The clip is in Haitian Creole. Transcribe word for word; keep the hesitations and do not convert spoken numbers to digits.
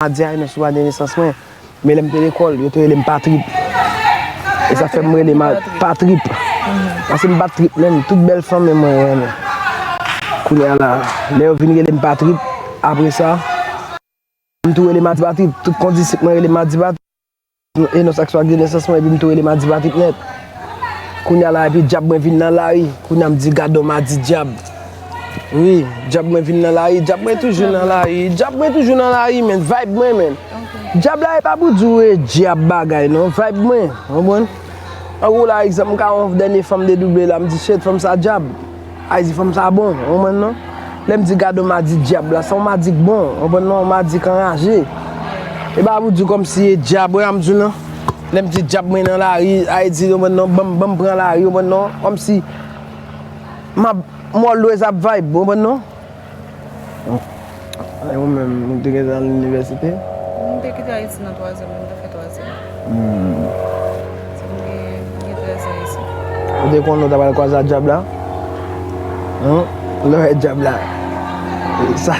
Madi a, non, sou ane nesans mwen. Men lè m te lekòl, yo te rele m Patrip. E sa fè m rele ma Patrip. Paske m bat trip menm, tout bèl fanm mwen renmen. Kounye a la, lè yo vin rele m Patrip, apre sa, m tou rele Madi Patrip. Tout kondisip mwen rele Madi Patrip. E non, sa k swa gen nesans mwen, epi m tou rele Madi Patrip nèt. Kounye a la, epi dyab mwen vin nan lari. Kounye a m di, "Gadon Madi dyab." Wi, dyab mwen vin nan lari. Dyab mwen toujou nan lari. Dyab mwen toujou nan lari, men. Vibe mwen, men. Dyab la, e pa pou di w e dyab bagay, non. Vibe mwen, konprann? An gwo, la, egzanp, m ka wè yon dènye fanm dedouble la, m di, "Shit, fanm sa dyab." Ay di fanm sa bon, ou konprann non? Lè m di gadon madi dyab la, se yon madi k bon, ou konprann non? Yon madi k anraje. E pa pou di kòmsi e dyab, wè, m di w non. Lè m di dyab mwen nan lari, ay di, ou konprann non? Ban m, ban m pran lari, ou konprann non? Kòmsi m ap, m always ap vibe, ou konprann non? E ou menm, ou te gentan al inivèsite? M te kite Ayiti nan twazyèm, m te fè twazyèm. Hmm. Se m gen, m gen trèz an isi. Ou te konnen w ta pral kwaze ak dyab la? Hein? Lè w wè dyab la. Sa,